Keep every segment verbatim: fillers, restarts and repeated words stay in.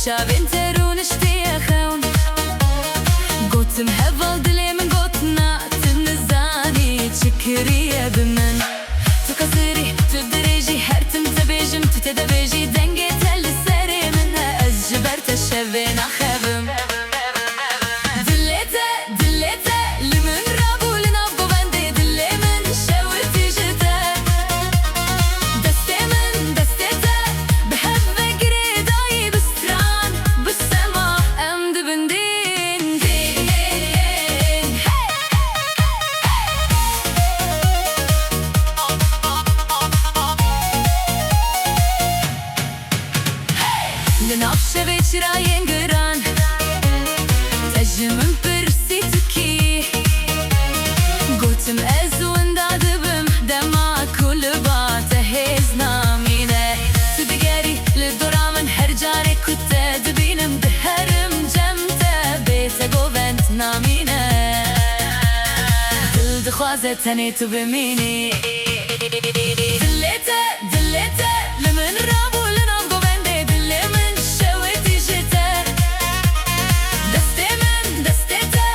Çavên te rûniştiye xewn. Gotim heval, dilê min got na, tu nizanî çi kiriye bi min. Tu qesirî, tu dirêjî, her tim te bêjim, tu tê de bêjî, dengê te li serê min e, ez ji ber te şevê naxevim. Dilê te, dilê te li min rabû li nav govendê, dilê min şewitî ji te. Destê min, destê te bi hev ve girêdayî, bi stran, bi sema, em dibin dîn, dîn. Li nav şevê çirayên giran, te ji min pirsî tu kî? Gotim ez winda dibim, dema ku li ba te hêz namîne. Tu digerî li dora min, her carê ku te dibînim, diherim cem te, bê te govend namîne. Dil dixwaze tenê tu bimînî. Dilê te, dilê te li min rabû li nav govendê, dilê min şewitî ji te. Destê min, destê te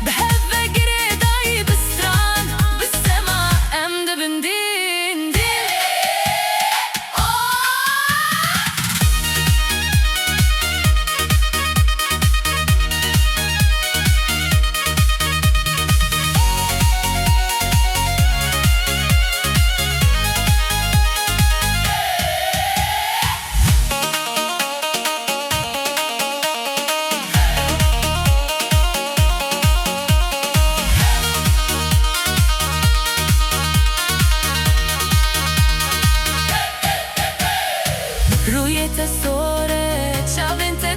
bi hev ve girêdayî, bi stran, bi sema, em dibin dîn, dîn. Rûyê te sor e, çavên te